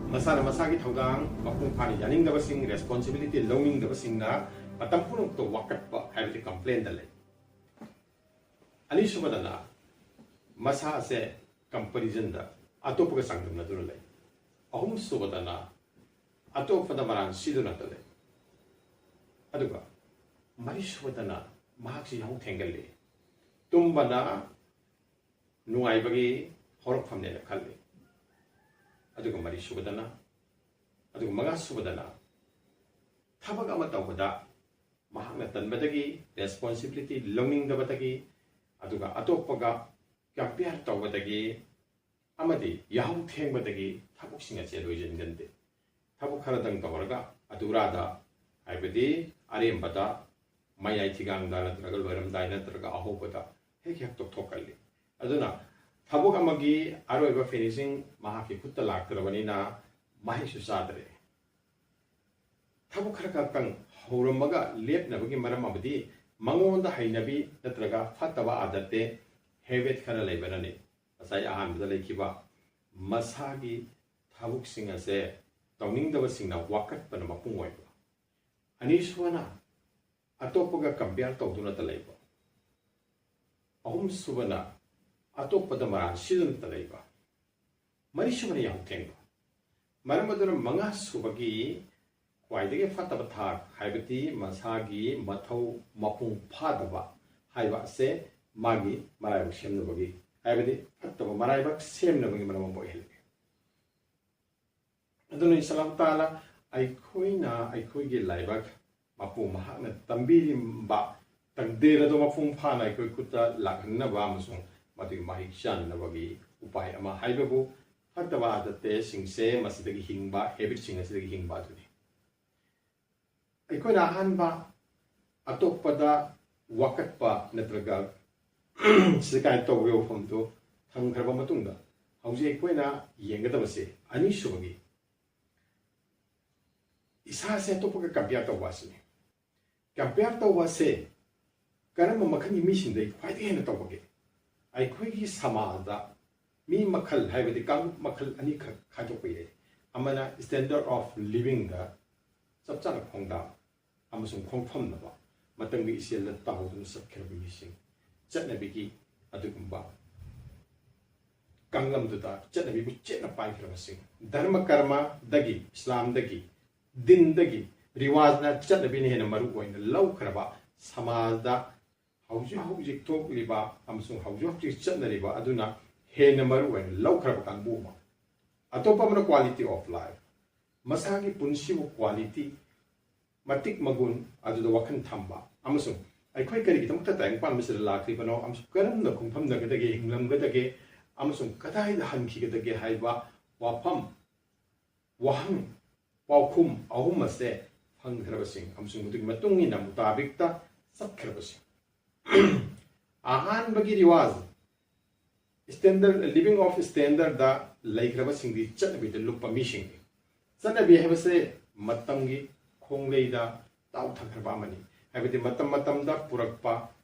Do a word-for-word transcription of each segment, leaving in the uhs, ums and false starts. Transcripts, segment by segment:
ꯃꯁꯥꯅ ꯃꯁꯥꯒꯤ ꯊꯧꯗꯥꯡ ꯃꯄꯨꯡ ꯐꯥꯅ ꯌꯥꯅꯤꯡꯗꯕꯁꯤꯡ, responsibility ꯂꯧꯅꯤꯡꯗꯕꯁꯤꯡꯅ ꯃꯇꯝ ꯄꯨꯝꯅꯃꯛꯇ ꯋꯥꯀꯠꯄ ꯍꯥꯏꯕꯗꯤ complainꯗ ꯂꯩ꯫ ꯑꯅꯤꯁꯨꯕꯗꯅ, ꯃꯁꯥꯁꯦ comparisonꯗ ꯑꯇꯣꯞꯄꯒ ꯆꯥꯡꯗꯝꯅꯗꯨꯅ ꯂꯩ꯫ ꯑꯍꯨꯝꯁꯨꯕꯗꯅ, ꯑꯇꯣꯞꯄꯗ ꯃꯔꯥꯟ ꯁꯤꯗꯨꯅꯇ ꯂꯩ꯫ ꯑꯗꯨꯒ ꯃꯔꯤꯁꯨꯕꯗꯅ, ꯃꯍꯥꯛꯁꯤ ꯌꯥꯍꯧ ꯊꯦꯡꯒꯜꯂꯤ꯫ ꯇꯨꯝꯕꯅ ꯅꯨꯡꯉꯥꯏꯕꯒꯤ ꯍꯧꯔꯛꯐꯝꯅꯦꯅ ꯈꯜꯂꯤ꯫ ꯑꯗꯨꯒ ꯃꯔꯤꯁꯨꯕꯗꯅ, ꯑꯗꯨꯒ ꯃꯉꯥꯁꯨꯕꯗꯅ, ꯊꯕꯛ ꯑꯃ ꯇꯧꯕꯗ ꯃꯍꯥꯛꯅ ꯇꯟꯕꯗꯒꯤ, responsibility ꯂꯧꯅꯤꯡꯗꯕꯗꯒꯤ, ꯑꯗꯨꯒ ꯑꯇꯣꯞꯄꯒ compare ꯇꯧꯕꯗꯒꯤ, ꯑꯃꯗꯤ ꯌꯥꯍꯧ ꯊꯦꯡꯕꯗꯒꯤ ꯊꯕꯛꯁꯤꯡ ꯑꯁꯦ ꯂꯣꯏꯁꯤꯟꯒꯟꯗꯦ꯫ ꯊꯕꯛ ꯈꯔꯗꯪ ꯇꯧꯔꯒ ꯑꯗꯨꯔꯥꯗ, ꯍꯥꯏꯕꯗꯤ ꯑꯔꯦꯝꯕꯗ, ꯃꯌꯥꯏ ꯊꯤꯒꯥꯡꯗ ꯅꯠꯇ꯭ꯔꯒ ꯂꯣꯏꯔꯝꯗꯥꯏ ꯅꯠꯇ꯭ꯔꯒ ꯑꯍꯧꯕꯗ ꯍꯦꯛ ꯍꯦꯛ ꯇꯣꯛꯊꯣꯛꯀꯜꯂꯤ꯫ ꯑꯗꯨꯅ ꯊꯕꯛ ꯑꯃꯒꯤ ꯑꯔꯣꯏꯕ finishing ꯃꯍꯥꯛꯀꯤ ꯈꯨꯠꯇ ꯂꯥꯛꯇ꯭ꯔꯕꯅꯤꯅ ꯃꯍꯩꯁꯨ ꯆꯥꯗ꯭ꯔꯦ꯫ ꯊꯕꯛ ꯈꯔ ꯈꯛꯇꯪ ꯍꯧꯔꯝꯃꯒ ꯂꯦꯞꯅꯕꯒꯤ ꯃꯔꯝ ꯑꯃꯗꯤ ꯃꯉꯣꯟꯗ ꯍꯩꯅꯕꯤ ꯅꯠꯇ꯭ꯔꯒ ꯐꯠꯇꯕ ꯑꯥꯗꯠꯇꯦ, habit ꯈꯔ ꯂꯩꯕꯅꯅꯤ꯫ ꯉꯁꯥꯏ ꯑꯍꯥꯟꯕꯗ ꯂꯩꯈꯤꯕ ꯃꯁꯥꯒꯤ ꯊꯕꯛꯁꯤꯡ ꯑꯁꯦ ꯇꯧꯅꯤꯡꯗꯕꯁꯤꯡꯅ ꯋꯥꯀꯠꯄꯅ ꯃꯄꯨꯡ ꯑꯣꯏꯕ꯫ ꯑꯅꯤꯁꯨꯕꯅ ꯑꯇꯣꯞꯄꯒ compare ꯇꯧꯗꯨꯅꯇ ꯂꯩꯕ꯫ ꯑꯍꯨꯝꯁꯨꯕꯅ ꯑꯇꯣꯞꯄꯗ ꯃꯔꯥꯟ ꯁꯤꯗꯨꯅꯇ ꯂꯩꯕ꯫ ꯃꯔꯤꯁꯨꯕꯅ ꯌꯥꯍꯧ ꯊꯦꯡꯕ꯫ ꯃꯔꯝ ꯑꯗꯨꯅ ꯃꯉꯥꯁꯨꯕꯒꯤ ꯈ꯭ꯋꯥꯏꯗꯒꯤ ꯐꯠꯇꯕ ꯊꯥꯛ ꯍꯥꯏꯕꯗꯤ ꯃꯁꯥꯒꯤ ꯃꯊꯧ ꯃꯄꯨꯡ ꯐꯥꯗꯕ ꯍꯥꯏꯕ ꯑꯁꯦ ꯃꯥꯒꯤ ꯃꯔꯥꯏꯕꯛ ꯁꯦꯝꯅꯕꯒꯤ, ꯍꯥꯏꯕꯗꯤ ꯐꯠꯇꯕ ꯃꯔꯥꯏꯕꯛ ꯁꯦꯝꯅꯕꯒꯤ ꯃꯔꯝ ꯑꯃ ꯑꯣꯏꯍꯜꯂꯤ꯫ ꯑꯗꯨꯅ ꯏꯟꯁꯥ ꯑꯜꯂꯥꯍ ꯇꯥꯂꯥ ꯑꯩꯈꯣꯏꯅ ꯑꯩꯈꯣꯏꯒꯤ ꯂꯥꯏꯕꯛ ꯃꯄꯨ ꯃꯍꯥꯛꯅ ꯇꯝꯕꯤꯔꯤꯕ ꯇꯛꯗꯤꯔ ꯑꯗꯨ ꯃꯄꯨꯡ ꯐꯥꯅ ꯑꯩꯈꯣꯏ ꯈꯨꯠꯇ ꯂꯥꯛꯍꯟꯅꯕ ꯑꯃꯁꯨꯡ ꯃꯗꯨꯒꯤ ꯃꯍꯩ ꯆꯥꯅꯅꯕꯒꯤ ꯎꯄꯥꯏ ꯑꯃ ꯍꯥꯏꯕꯕꯨ ꯐꯠꯇꯕ ꯑꯥꯗꯠꯇꯦꯁꯤꯡꯁꯦ ꯃꯁꯤꯗꯒꯤ ꯍꯤꯡꯕ, habitꯁꯤꯡ ꯑꯁꯤꯗꯒꯤ ꯍꯤꯡꯕ ꯑꯗꯨꯅꯤ꯫ ꯑꯩꯈꯣꯏꯅ ꯑꯍꯥꯟꯕ ꯑꯇꯣꯞꯄꯗ ꯋꯥꯀꯠꯄ ꯅꯠꯇ꯭ꯔꯒ ꯁꯤꯀꯥꯏ ꯇꯧꯕꯒꯤ ꯋꯥꯐꯝꯗꯨ ꯊꯝꯈ꯭ꯔꯕ ꯃꯇꯨꯡꯗ, ꯍꯧꯖꯤꯛ ꯑꯩꯈꯣꯏꯅ ꯌꯦꯡꯒꯗꯕꯁꯦ ꯑꯅꯤꯁꯨꯕꯒꯤ ꯏꯁꯥꯁꯦ ꯑꯇꯣꯞꯄꯒ compare ꯇꯧꯕ ꯑꯁꯤꯅꯤ꯫ Compare ꯇꯧꯕ ꯑꯁꯦ ꯀꯔꯝꯕ ꯃꯈꯜꯒꯤ ꯃꯤꯁꯤꯡꯗ ꯈ꯭ꯋꯥꯏꯗꯒꯤ ꯍꯦꯟꯅ ꯇꯧꯕꯒꯦ? ꯑꯩꯈꯣꯏꯒꯤ ꯁꯃꯥꯖꯗ ꯃꯤ ꯃꯈꯜ, ꯍꯥꯏꯕꯗꯤ ꯀꯥꯡꯂꯨꯞ ꯃꯈꯜ ꯑꯅꯤꯈꯛ ꯈꯥꯏꯗꯣꯛꯄ ꯌꯥꯏ꯫ ꯑꯃꯅ standard of livingꯗ ꯆꯞ ꯆꯥꯅ ꯈꯣꯡꯗꯥꯕ ꯑꯃꯁꯨꯡ ꯈꯣꯡꯐꯝꯅꯕ ꯃꯇꯝꯒꯤ ꯏꯆꯦꯜꯗ ꯇꯥꯎꯗꯨꯅ ꯆꯠꯈ꯭ꯔꯕ ꯃꯤꯁꯤꯡ, ꯆꯠꯅꯕꯤꯒꯤ ꯑꯗꯨꯒꯨꯝꯕ ꯀꯥꯡꯂꯝꯗꯨꯗ ꯆꯠꯅꯕꯤꯕꯨ ꯆꯦꯠꯅ ꯄꯥꯏꯈ꯭ꯔꯕꯁꯤꯡ, ꯙꯔꯃ ꯀꯔꯃꯗꯒꯤ, ꯏꯁꯂꯥꯝꯗꯒꯤ, ꯗꯤꯟꯗꯒꯤ, ꯔꯤꯋꯥꯖꯅ ꯆꯠꯅꯕꯤꯅ ꯍꯦꯟꯅ ꯃꯔꯨ ꯑꯣꯏꯅ ꯂꯧꯈ꯭ꯔꯕ, ꯁꯃꯥꯖꯗ ꯍꯧꯖꯤꯛ ꯍꯧꯖꯤꯛ ꯊꯣꯛꯂꯤꯕ ꯑꯃꯁꯨꯡ ꯍꯧꯖꯤꯛ ꯍꯧꯖꯤꯛ ꯆꯠꯅꯔꯤꯕ ꯑꯗꯨꯅ ꯍꯦꯟꯅ ꯃꯔꯨ ꯑꯣꯏꯅ ꯂꯧꯈ꯭ꯔꯕ ꯀꯥꯡꯕꯨ ꯑꯃ꯫ ꯑꯇꯣꯞꯄ ꯑꯃꯅ quality of life, ꯃꯁꯥꯒꯤ ꯄꯨꯟꯁꯤꯕꯨ quality, ꯃꯇꯤꯛ ꯃꯒꯨꯟ ꯑꯗꯨꯗ ꯋꯥꯈꯜ ꯊꯝꯕ ꯑꯃꯁꯨꯡ ꯑꯩꯈꯣꯏ ꯀꯔꯤꯒꯤꯗꯃꯛꯇ ꯇꯥꯏꯕꯪꯄꯥꯟ ꯑꯁꯤꯗ ꯂꯥꯛꯂꯤꯕꯅꯣ ꯑꯃꯁꯨꯡ ꯀꯔꯝꯅ ꯈꯣꯡꯐꯝꯅꯒꯗꯒꯦ, ꯍꯤꯡꯂꯝꯒꯗꯒꯦ ꯑꯃꯁꯨꯡ ꯀꯗꯥꯏꯗ ꯍꯟꯈꯤꯒꯗꯒꯦ ꯍꯥꯏꯕ ꯋꯥꯐꯝ, ꯋꯥꯍꯪ, ꯄꯥꯎꯈꯨꯝ ꯑꯍꯨꯝ ꯑꯁꯦ ꯐꯪꯈ꯭ꯔꯕꯁꯤꯡ ꯑꯃꯁꯨꯡ ꯃꯗꯨꯒꯤ ꯃꯇꯨꯡ ꯏꯟꯅ ꯃꯨꯇꯥꯕꯤꯛꯇ ꯆꯠꯈ꯭ꯔꯕꯁꯤꯡ꯫ ꯑꯍꯥꯟꯕꯒꯤ ꯔꯤꯋꯥꯖ, standard, living of standardꯗ ꯂꯩꯈ꯭ꯔꯕꯁꯤꯡꯗꯤ ꯆꯠꯅꯕꯤꯗ ꯂꯨꯞꯄ ꯃꯤꯁꯤꯡꯅꯤ꯫ ꯆꯠꯅꯕꯤ ꯍꯥꯏꯕꯁꯦ ꯃꯇꯝꯒꯤ ꯈꯣꯡꯂꯩꯗ ꯇꯥꯎꯊꯈ꯭ꯔꯕ ꯑꯃꯅꯤ꯫ ꯍꯥꯏꯕꯗꯤ ꯃꯇꯝ ꯃꯇꯝꯗ ꯄꯨꯔꯛꯄ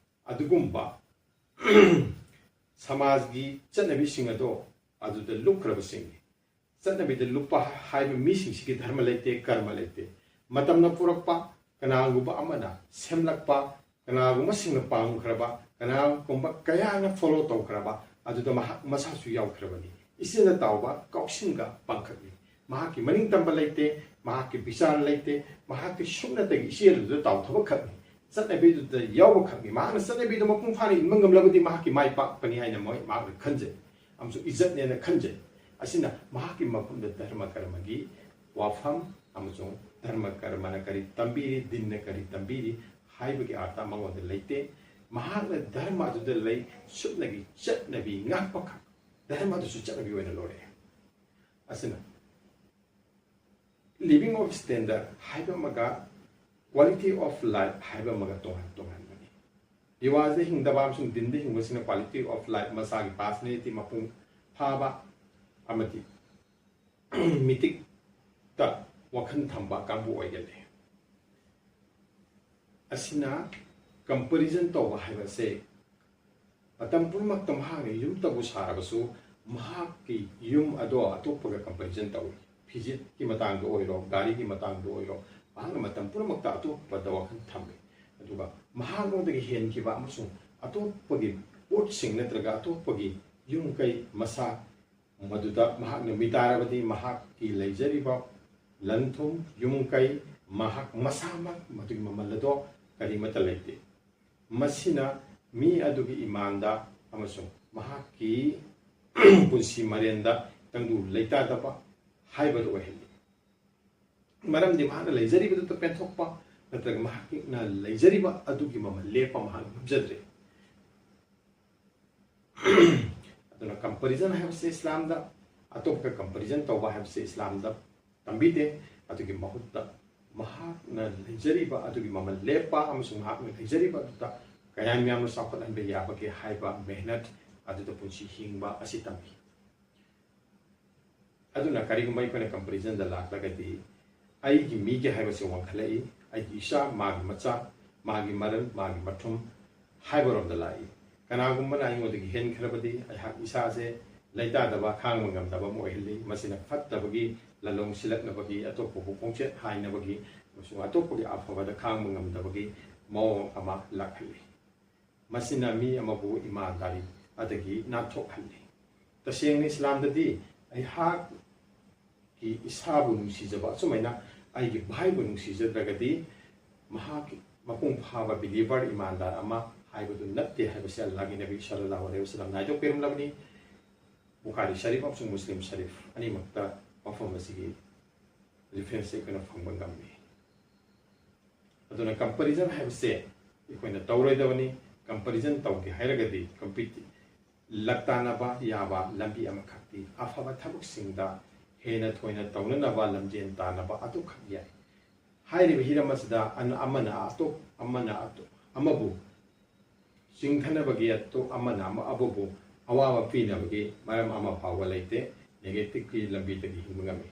ꯑꯗꯨꯒꯨꯝꯕ ꯁꯃꯥꯖꯒꯤ ꯆꯠꯅꯕꯤꯁꯤꯡ ꯑꯗꯣ ꯑꯗꯨꯗ ꯂꯨꯞꯈ꯭ꯔꯕꯁꯤꯡꯅꯤ꯫ ꯆꯠꯅꯕꯤꯗ ꯂꯨꯞꯄ ꯍꯥꯏꯕ ꯃꯤꯁꯤꯡꯁꯤꯒꯤ ꯙꯔꯃ ꯂꯩꯇꯦ, ꯀꯔꯃ ꯂꯩꯇꯦ꯫ ꯃꯇꯝꯅ ꯄꯨꯔꯛꯄ, ꯀꯅꯥꯒꯨꯝꯕ ꯑꯃꯅ ꯁꯦꯝꯂꯛꯄ, ꯀꯅꯥꯒꯨꯝꯕꯁꯤꯡꯅ ꯄꯥꯝꯈ꯭ꯔꯕ, ꯀꯅꯥꯒꯨꯝꯕ ꯀꯌꯥꯅ follow ꯇꯧꯈ꯭ꯔꯕ, ꯑꯗꯨꯗ ꯃꯍꯥꯛ ꯃꯁꯥꯁꯨ ꯌꯥꯎꯈ꯭ꯔꯕꯅꯤ꯫ ꯏꯆꯦꯜꯗ ꯇꯥꯎꯕ ꯀꯥꯎꯁꯤꯟꯒ ꯄꯥꯡꯈꯛꯅꯤ꯫ ꯃꯍꯥꯛꯀꯤ ꯃꯅꯤꯡ ꯇꯝꯕ ꯂꯩꯇꯦ, ꯃꯍꯥꯛꯀꯤ ꯕꯤꯆꯥꯔ ꯂꯩꯇꯦ, ꯃꯍꯥꯛꯀꯤ ꯁꯨꯞꯅꯇꯒꯤ ꯏꯆꯦꯜꯗꯨꯗ ꯇꯥꯎꯊꯕ ꯈꯛꯅꯤ꯫ ꯆꯠꯅꯕꯤꯗꯨꯗ ꯌꯥꯎꯕ ꯈꯛꯅꯤ꯫ ꯃꯍꯥꯛꯅ ꯆꯠꯅꯕꯤꯗꯨ ꯃꯄꯨꯡ ꯐꯥꯅ ꯏꯟꯕ ꯉꯝꯂꯕꯗꯤ ꯃꯍꯥꯛꯀꯤ ꯃꯥꯏ ꯄꯥꯛꯄꯅꯤ ꯍꯥꯏꯅ ꯃꯣꯏ, ꯃꯍꯥꯛꯅ ꯈꯟꯖꯩ ꯑꯃꯁꯨꯡ ꯏꯖꯠꯅꯦꯅ ꯈꯟꯖꯩ꯫ ꯑꯁꯤꯅ ꯃꯍꯥꯛꯀꯤ ꯃꯐꯝꯗ ꯙꯔꯃ ꯀꯔꯃꯒꯤ ꯋꯥꯐꯝ ꯑꯃꯁꯨꯡ ꯙꯔꯃ ꯀꯔꯃꯅ ꯀꯔꯤ ꯇꯝꯕꯤꯔꯤ, ꯗꯤꯟꯅ ꯀꯔꯤ ꯇꯝꯕꯤꯔꯤ ꯍꯥꯏꯕꯒꯤ ꯑꯥꯔꯊ ꯃꯉꯣꯟꯗ ꯂꯩꯇꯦ꯫ ꯃꯍꯥꯛꯅ ꯙꯔꯃ ꯑꯗꯨꯗ ꯂꯩ, ꯁꯨꯞꯅꯒꯤ ꯆꯠꯅꯕꯤ ꯉꯥꯛꯄꯈꯛ, ꯙꯔꯃ ꯑꯗꯨꯁꯨ ꯆꯠꯅꯕꯤ ꯑꯣꯏꯅ ꯂꯧꯔꯛꯑꯦ꯫ ꯑꯁꯤꯅ living of standard ꯍꯥꯏꯕ ꯑꯃꯒ quality of life ꯍꯥꯏꯕ ꯑꯃꯒ ꯇꯣꯉꯥꯟ ꯇꯣꯉꯥꯟꯕꯅꯤ꯫ ꯔꯤꯋꯥꯖꯗ ꯍꯤꯡꯗꯕ ꯑꯃꯁꯨꯡ ꯗꯤꯟꯗ ꯍꯤꯡꯕꯁꯤꯡꯅ quality of life, ꯃꯁꯥꯒꯤ personality ꯃꯄꯨꯡ ꯐꯥꯕ ꯑꯃꯗꯤ ꯃꯤꯇꯤꯛꯇ ꯋꯥꯈꯜ ꯊꯝꯕ ꯀꯥꯡꯕꯨ ꯑꯣꯏꯒꯜꯂꯤ꯫ ꯑꯁꯤꯅ comparison ꯇꯧꯕ ꯍꯥꯏꯕꯁꯦ ꯃꯇꯝ ꯄꯨꯝꯅꯃꯛꯇ ꯃꯍꯥꯛꯅ ꯌꯨꯝꯇꯕꯨ ꯁꯥꯔꯕꯁꯨ ꯃꯍꯥꯛꯀꯤ ꯌꯨꯝ ꯑꯗꯣ ꯑꯇꯣꯞꯄꯒ comparison ꯇꯧꯏ꯫ ꯐꯤꯖꯦꯠꯀꯤ ꯃꯇꯥꯡꯗ ꯑꯣꯏꯔꯣ, ꯒꯥꯔꯤꯒꯤ ꯃꯇꯥꯡꯗ ꯑꯣꯏꯔꯣ, ꯃꯍꯥꯛꯅ ꯃꯇꯝ ꯄꯨꯝꯅꯃꯛꯇ ꯑꯇꯣꯞꯄꯗ ꯋꯥꯈꯜ ꯊꯝꯃꯤ꯫ ꯑꯗꯨꯒ ꯃꯍꯥꯛꯉꯣꯟꯗꯒꯤ ꯍꯦꯟꯈꯤꯕ ꯑꯃꯁꯨꯡ ꯑꯇꯣꯞꯄꯒꯤ ꯄꯣꯠꯁꯤꯡ ꯅꯠꯇ꯭ꯔꯒ ꯑꯇꯣꯞꯄꯒꯤ ꯌꯨꯝ ꯀꯩ ꯃꯁꯥ, ꯃꯗꯨꯗ ꯃꯍꯥꯛ ꯅꯨꯃꯤ ꯇꯥꯔꯕꯗꯤ ꯃꯍꯥꯛꯀꯤ ꯂꯩꯖꯔꯤꯕ ꯂꯟ ꯊꯨꯝ, ꯌꯨꯝ ꯀꯩ, ꯃꯍꯥꯛ ꯃꯁꯥꯃꯛ ꯃꯗꯨꯒꯤ ꯃꯃꯜ ꯑꯗꯣ ꯀꯔꯤꯃꯠꯇ ꯂꯩꯇꯦ꯫ ꯃꯁꯤꯅ ꯃꯤ ꯑꯗꯨꯒꯤ ꯏꯃꯥꯟꯗ ꯑꯃꯁꯨꯡ ꯃꯍꯥꯛꯀꯤ ꯄꯨꯟꯁꯤ ꯃꯔꯦꯟꯗ ꯇꯪꯗꯨ ꯂꯩꯇꯥꯗꯕ ꯍꯥꯏꯕꯗꯨ ꯑꯣꯏꯍꯜꯂꯤ꯫ ꯃꯔꯝꯗꯤ ꯃꯍꯥꯛꯅ ꯂꯩꯖꯔꯤꯕꯗꯨꯗ ꯄꯦꯟꯊꯣꯛꯄ ꯅꯠꯇ꯭ꯔꯒ ꯃꯍꯥꯛꯅ ꯂꯩꯖꯔꯤꯕ ꯑꯗꯨꯒꯤ ꯃꯃꯜ ꯂꯦꯞꯄ ꯃꯍꯥꯛꯅ ꯉꯝꯖꯗ꯭ꯔꯦ꯫ ꯑꯗꯨꯅ comparison ꯍꯥꯏꯕꯁꯤ ꯏꯁꯂꯥꯝꯗ, ꯑꯇꯣꯞꯄꯒ comparison ꯇꯧꯕ ꯍꯥꯏꯕꯁꯤ ꯏꯁꯂꯥꯝꯗ ꯇꯝꯕꯤꯗꯦ꯫ ꯑꯗꯨꯒꯤ ꯃꯍꯨꯠꯇ ꯃꯍꯥꯛꯅ ꯂꯩꯖꯔꯤꯕ ꯑꯗꯨꯒꯤ ꯃꯃꯜ ꯂꯦꯞꯄ ꯑꯃꯁꯨꯡ ꯃꯍꯥꯛꯅ ꯂꯩꯖꯔꯤꯕ ꯑꯗꯨꯗ ꯀꯌꯥꯝ ꯌꯥꯝꯅ ꯆꯥꯎꯈꯠꯍꯟꯕ ꯌꯥꯕꯒꯦ ꯍꯥꯏꯕ ꯃꯦꯍꯅꯠ ꯑꯗꯨꯗ ꯄꯨꯟꯁꯤ ꯍꯤꯡꯕ ꯑꯁꯤ ꯇꯝꯕꯤ꯫ ꯑꯗꯨꯅ ꯀꯔꯤꯒꯨꯝꯕ ꯑꯩꯈꯣꯏꯅ comparisonꯗ ꯂꯥꯛꯂꯒꯗꯤ, ꯑꯩꯒꯤ ꯃꯤꯒꯤ ꯍꯥꯏꯕꯁꯤ ꯋꯥꯡꯈꯠꯂꯛꯏ, ꯑꯩꯒꯤ ꯏꯆꯥ, ꯃꯥꯒꯤ ꯃꯆꯥ, ꯃꯥꯒꯤ ꯃꯔꯜ, ꯃꯥꯒꯤ ꯃꯊꯨꯝ ꯍꯥꯏꯕꯔꯣꯝꯗ ꯂꯥꯛꯏ꯫ ꯀꯅꯥꯒꯨꯝꯕꯅ ꯑꯩꯉꯣꯟꯗꯒꯤ ꯍꯦꯟꯈ꯭ꯔꯕꯗꯤ ꯑꯩꯍꯥꯛ ꯏꯁꯥꯁꯦ ꯂꯩꯇꯥꯗꯕ, ꯈꯥꯡꯕ ꯉꯝꯗꯕ ꯑꯃ ꯑꯣꯏꯍꯜꯂꯤ꯫ ꯃꯁꯤꯅ ꯐꯠꯇꯕꯒꯤ ꯂꯂꯣꯡ ꯁꯤꯜꯂꯛꯅꯕꯒꯤ, ꯑꯇꯣꯞꯄꯕꯨ ꯈꯣꯡꯆꯦꯠ ꯍꯥꯏꯅꯕꯒꯤ ꯑꯃꯁꯨꯡ ꯑꯇꯣꯞꯄꯒꯤ ꯑꯐꯕꯗ ꯈꯥꯡꯕ ꯉꯝꯗꯕꯒꯤ ꯃꯑꯣꯡ ꯑꯃ ꯂꯥꯛꯍꯜꯂꯤ꯫ ꯃꯁꯤꯅ ꯃꯤ ꯑꯃꯕꯨ ꯏꯃꯥꯟꯗꯥꯔꯤ ꯑꯗꯒꯤ ꯅꯥꯟꯊꯣꯛꯍꯜꯂꯤ꯫ ꯇꯁꯦꯡꯅ ꯏꯁꯂꯥꯝꯗꯗꯤ ꯑꯩꯍꯥꯛꯀꯤ ꯏꯁꯥꯕꯨ ꯅꯨꯡꯁꯤꯖꯕ, ꯑꯁꯨꯃꯥꯏꯅ ꯑꯩꯒꯤ ꯚꯥꯏꯕꯨ ꯅꯨꯡꯁꯤꯖꯗ꯭ꯔꯒꯗꯤ ꯃꯍꯥꯛ ꯃꯄꯨꯡ ꯐꯥꯕ believer, ꯏꯃꯥꯟꯗꯥꯔ ꯑꯃ ꯍꯥꯏꯕꯗꯨ ꯅꯠꯇꯦ ꯍꯥꯏꯕꯁꯤ ꯑꯜꯂꯥꯍꯒꯤ ꯅꯕꯤ ꯁꯜꯂꯜꯂꯥꯍꯨ ꯑꯂꯩꯍꯤ ꯋꯁꯜꯂꯝ ꯅꯥꯏꯗꯣꯛꯄꯤꯔꯝꯂꯕꯅꯤ꯫ ꯕꯨꯈꯥꯔꯤ ꯁꯔꯤꯐ ꯑꯃꯁꯨꯡ ꯃꯨꯁꯂꯤꯝ ꯁꯔꯤꯐ ꯑꯅꯤꯃꯛꯇ ꯋꯥꯐꯝ ꯑꯁꯤꯒꯤ reference ꯑꯩꯈꯣꯏꯅ ꯐꯪꯕ ꯉꯝꯃꯤ꯫ ꯑꯗꯨꯅ comparison ꯍꯥꯏꯕꯁꯦ ꯑꯩꯈꯣꯏꯅ ꯇꯧꯔꯣꯏꯗꯕꯅꯤ꯫ Comparison ꯇꯧꯒꯦ ꯍꯥꯏꯔꯒꯗꯤ compete ꯂꯛꯇꯥꯅꯕ ꯌꯥꯕ ꯂꯝꯕꯤ ꯑꯃꯈꯛꯇꯤ ꯑꯐꯕ ꯊꯕꯛꯁꯤꯡꯗ ꯍꯦꯟꯅ ꯊꯣꯏꯅ ꯇꯧꯅꯅꯕ ꯂꯝꯖꯦꯟ ꯇꯥꯟꯅꯕ ꯑꯗꯨꯈꯛ ꯌꯥꯏ꯫ ꯍꯥꯏꯔꯤꯕ ꯍꯤꯔꯝ ꯑꯁꯤꯗ ꯑꯟ-, ꯑꯃꯅ ꯑꯇꯣꯞ-, ꯑꯃꯅ ꯑꯇꯣꯞ-, ꯑꯃꯕꯨ ꯆꯤꯡꯊꯅꯕꯒꯤ ꯑꯇꯣꯞ-, ꯑꯃꯅ ꯑꯃ-, ꯑꯃꯕꯨ ꯑꯋꯥꯕ ꯄꯤꯅꯕꯒꯤ ꯃꯔꯝ ꯑꯃ ꯐꯥꯎꯕ ꯂꯩꯇꯦ꯫ Negativeꯀꯤ ꯂꯝꯕꯤꯗꯒꯤ ꯍꯤꯡꯕ ꯉꯝꯃꯤ꯫